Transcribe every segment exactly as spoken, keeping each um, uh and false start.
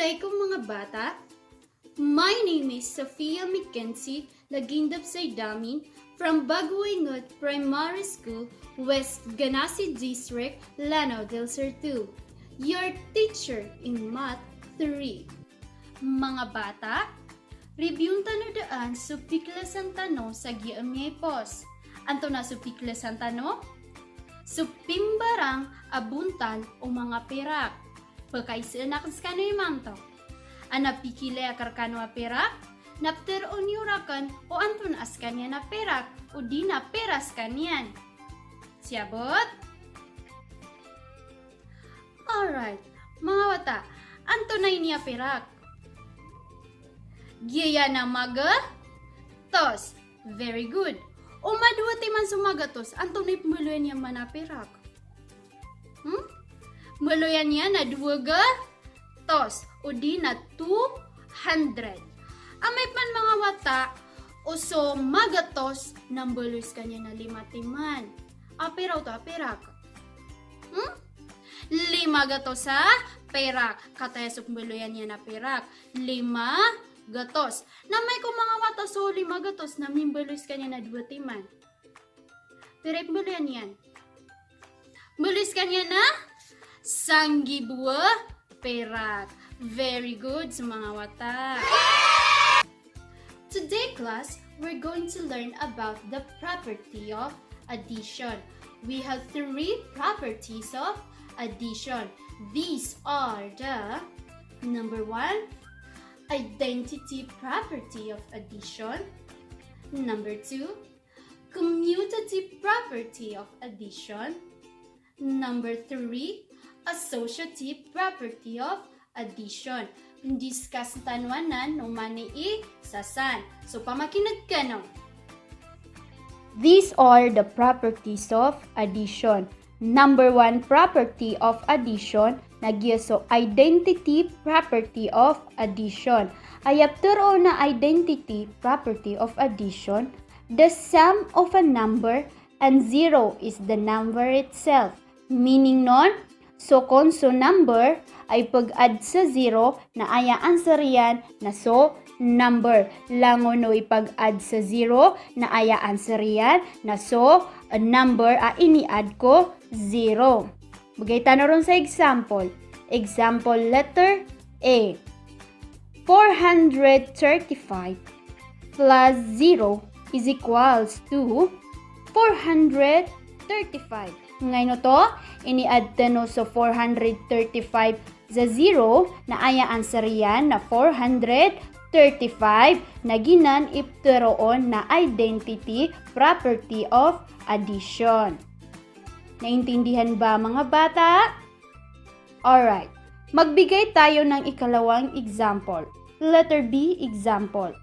Assalamualaikum, mga bata. My name is Sofia Mackenzie Lagindab Saidamin from Bagoingot Primary School, West Ganasi District, Lanao del Sur two. Your teacher in Math three. Mga bata, review-n tano daan so piklasan tano sa giya a miyapos. Antonaa so piklasan tano? So pimbarang a bontal o manga pirak. Pakaisaan akn skano imanto. Adn a pikilay akn rkano a pirak, na ptharoon iyo rakn o antonaa skaniyan a pirak, odi na pira skaniyan. Siyabot? Alright. Mga wata, antonaa ini a pirak? Giya iyan a magatos. Very good. O madowa timan so magatos, antonaa i pmbaloyan iyan man a pirak? Hmm? Mbaloyan iyan a dowa gatos, odi na two hundred. Amay pman, mga wata, o so magatos na mbaloy skaniyan a lima timan. A pira oto a pirak? Hmm? Lima gatos a pirak. Kataya so pmbaloyan iyan a pirak. Lima gatos. Na amay ko, mga wata, so lima gatos na mimbaloy skaniyan a dowa timan. Pira i pmbaloyan iyan? Mbaloy skaniyan a sanggibo a pirak. Very good, so mga wata. Today, class, we're going to learn about the property of addition. We have three properties of addition. These are the, number one, identity property of addition. Number two, commutative property of addition. Number three, associative property of addition. Pndiscuss tano anan o mani i sasan. So, pamakin'g kano. These are the properties of addition. Number one property of addition na giya so identity property of addition. Aya ptharoon a identity property of addition, the sum of a number and zero is the number itself. Meaning non, so kon so number a ipag-add sa zero na aya answer iyan na so number. Langon o ipag-add sa zero na aya answer iyan na so, uh, number a ini-add ko zero. Bgay tano ron sa example. Example letter A. Four hundred thirty-five plus zero is equals to four hundred thirty-five. Ngaino to, ini-add tano so four hundred thirty-five sa zero na aya answer iyan na four hundred thirty-five, na giyanan i ptharoon na identity property of addition. Naintindihan ba, mga bata? Alright. Magbigay tayo ng ikalawang example. Letter B example.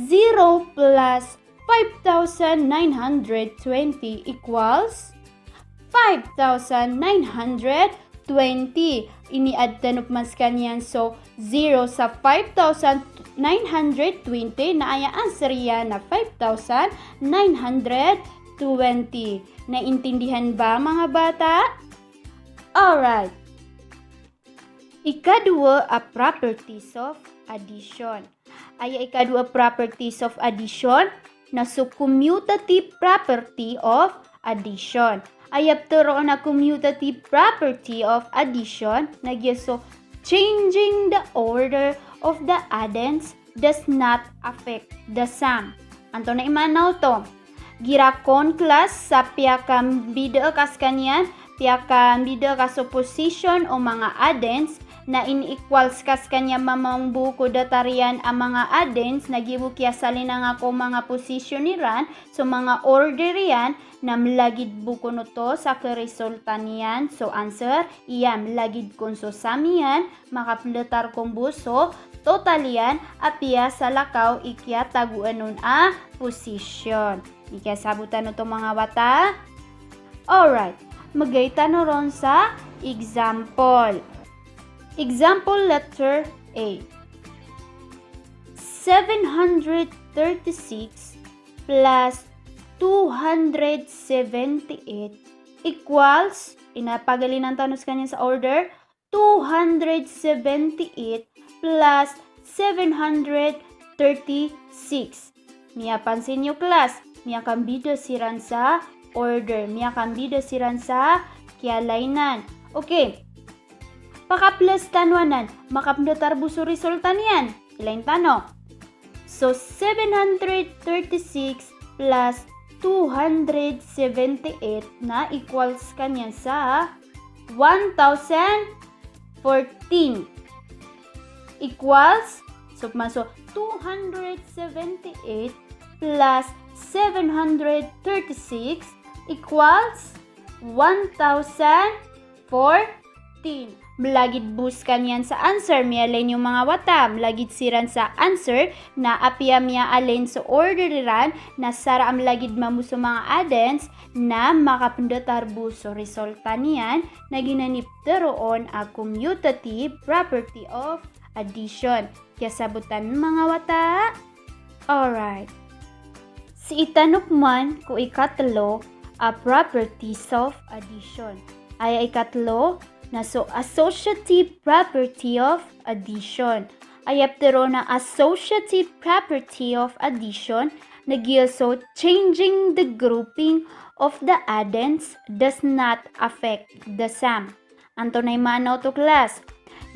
Zero plus five thousand nine hundred twenty equals five thousand nine hundred twenty. Ini-add tano pman skaniyan so zero sa five thousand nine hundred twenty na aya answer iyan na five thousand nine hundred twenty. Naintindihan ba, mga bata? Alright. Ikadowa a properties of addition. Aya ikadowa a properties of addition na so commutative property of addition. Aya ptharoon a commutative property of addition na giya so changing the order of the addends does not affect the sum. Antonaa i maana oto? Igira kon class sa piyakambida ka skaniyan, piyakambida ka so position o manga addends, na ini-equals ka skaniyan mambo ko datar iyan a manga addends, na giya bo kiyasalinanga ko manga position iran, so manga order iyan, na mlagid bo kon oto sa keresulta niyan, so answer, iya mlagid kon so sum iyan, makaplatar kon bo so total iyan a piyasalakaw i kiyatagoan on a position. Ikiyasabotan oto, mga wata? Alright. Mbgay tano ron sa example. Example letter A. Seven hundred thirty-six plus two hundred seventy-eight equals, ina pagalinan tano skaniyan sa order, two hundred seventy-eight plus seven hundred thirty-six. Miyapansin iyo, class, miyakambida siran sa order, miyakambida siran sa kiyalainan. Okay. Paka-plus tano anan, makapndatar bo so resulta niyan. Ilain tano. So, seven hundred thirty-six plus two hundred seventy-eight na equals skaniyan sa one thousand fourteen. Equals, so, man, so, two hundred seventy-eight plus seven hundred thirty-six equals one thousand fourteen. Mlagid bo skaniyan sa answer, miyalay niyo manga wata, mlagid siran sa answer na apiya miyaalin so order iran na sara a mlagid mambo so manga addends na makapndatar bo so resulta niyan na giyanan i pteroon a commutative property of addition. Kiyasabotan manga wata? Alright. Sii tano pman ko ikatlo a properties of addition. Aya ikatlo na so associative property of addition. Aya pteroon a associative property of addition na giya so changing the grouping of the addends does not affect the sum. Antonaa i maana oto, class?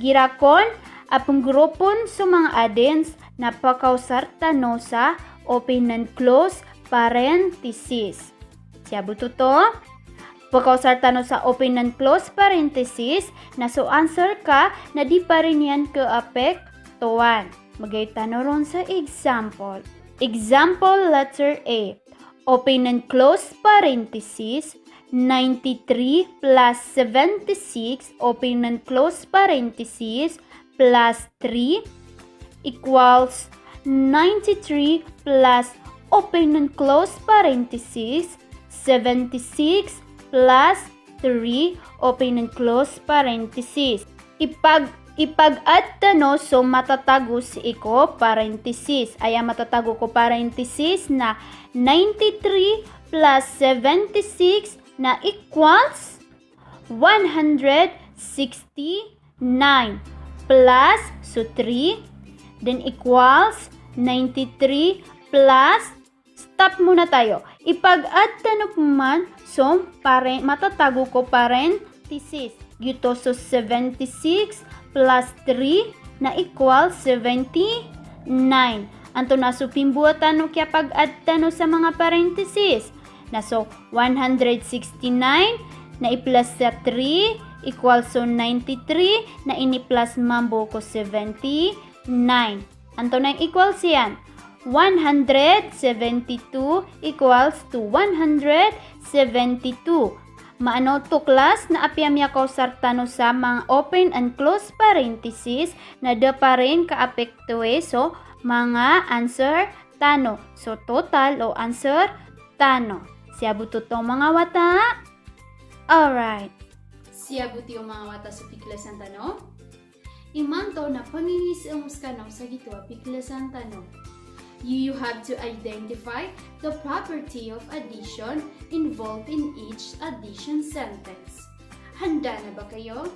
Giya kon a pnggropon so manga addends na pkaosar tano sa open and close parenthesis. Siyabot oto, pkaosar tano sa open and close parenthesis, na so answer ka na di parin iyan kaapektowan. Magay tano ron sa example. Example letter A. Open and close parenthesis, ninety-three plus seventy-six, open and close parenthesis, plus three equals ninety-three plus open and close parenthesis, seventy-six plus three, open and close parenthesis. Ipag, ipag-add tano so matatago sii ko parenthesis. Aya matatago ko parenthesis na ninety-three plus seventy-six na equals one hundred sixty-nine plus so three, then equals ninety-three plus Stop muna tayo. Ipag-add tano pman so paren-, matatago ko parenthesis. Giyoto so seventy-six plus three na equal seventy-nine. Antonaa so pimbowa tano kiyapag-add tano sa manga parenthesis? Na so one hundred sixty-nine na i-plus sa three equal so ninety-three na ini-plus mambo ko seventy-nine. Antonaa i equals iyan? One hundred seventy-two equals to one hundred seventy-two. Maana oto, class, na apiya miyakaosar tano sa manga open and close parenthesis na da pa rin kaapektowi so manga answer tano. So total o answer tano. Siyabot oto, manga wata? Alright. Siyabot iyo, manga wata, so piklasan tano. Imanto na panginiiza skano sa gioto a piklasan tano. You have to identify the property of addition involved in each addition sentence. Handa na ba kayo?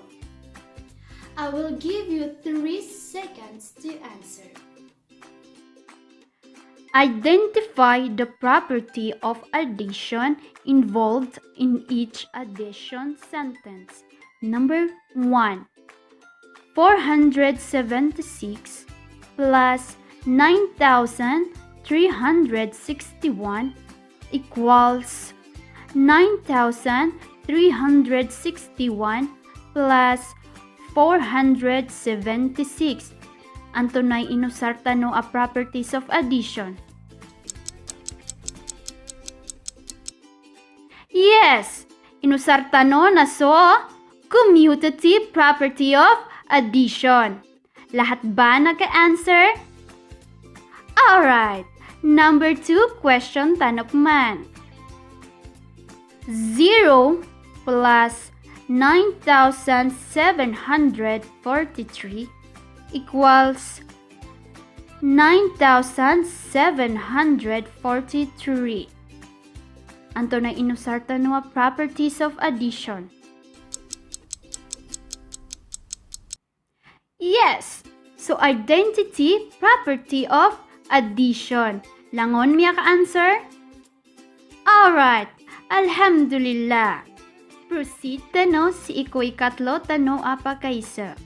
I will give you three seconds to answer. Identify the property of addition involved in each addition sentence. Number one, four hundred seventy-six plus nine thousand three hundred sixty-one equals nine thousand three hundred sixty-one plus four hundred seventy-six. Antonaa i inosar tano a properties of addition? Yes! Inosar tano na so commutative property of addition. Lahat ba naka-answer? Alright. Number two question tano pman. Zero plus nine thousand seven hundred forty-three equals nine thousand seven hundred forty-three. Antonaa i inosar tano a properties of addition? Yes! So, identity, property of addition. Langon miyaka-answer? Alright! Alhamdulillah! Proceed tano sii ko ikatlo tano a pakaisa.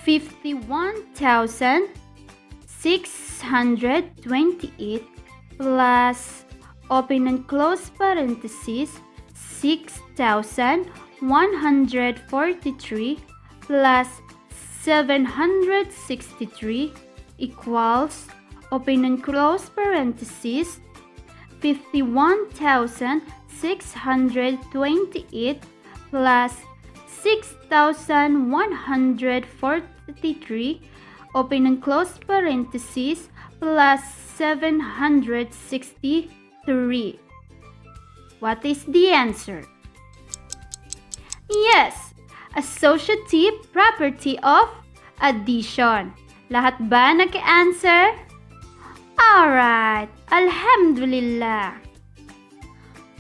Fifty-one thousand six hundred twenty-eight plus, open and close parenthesis, six thousand one hundred forty-three plus seven hundred sixty-three equals, open and close parenthesis, fifty-one thousand six hundred twenty-eight plus six thousand one hundred forty-three, open and close parenthesis, plus seven hundred sixty-three. What is the answer? Yes, associative property of addition. Lahat ba nag-answer? Alright, alhamdulillah.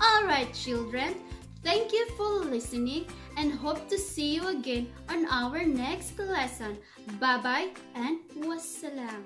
Alright, children. Thank you for listening and hope to see you again on our next lesson. Bye-bye and wassalam.